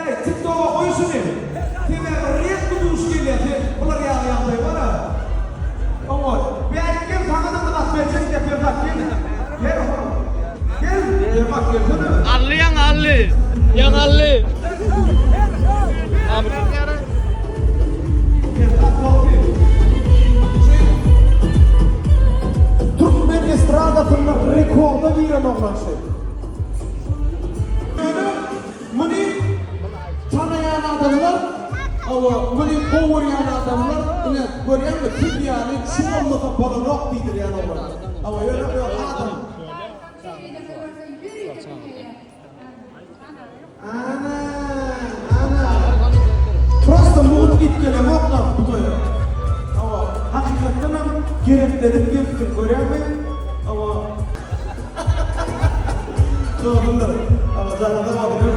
Äý, TikToga goý şuny. Sebäbi redki duş gelýär sen bular ýaly ýagdaý bar-a. Oňa, bärik gel saňa-da bir zat berjek diýýär Perhat gel. Gel oglum. Gel, Perhat gelsene.Ally ýaňyAlly. ÝaňyAlly. Perhat boldy. Şu Türkmen estradasynda rekorda giren oglan şu. Ýöne muny tanaýan adamlar, hawa, muny gowy görýän adamlar, ine, görýäňmi, siz ýaly şu bolmasa bolanok diýdirýän oglan. Hawa, ýöne öz adam. Ana, ana. Prosta mugt gidip gelemoklar bu toýa. Hawa, hakykatdanam gereklenip gelipdir, görýäňmi? Hawa. Dogrudyr. Hawa, janyňyza sag bolsun.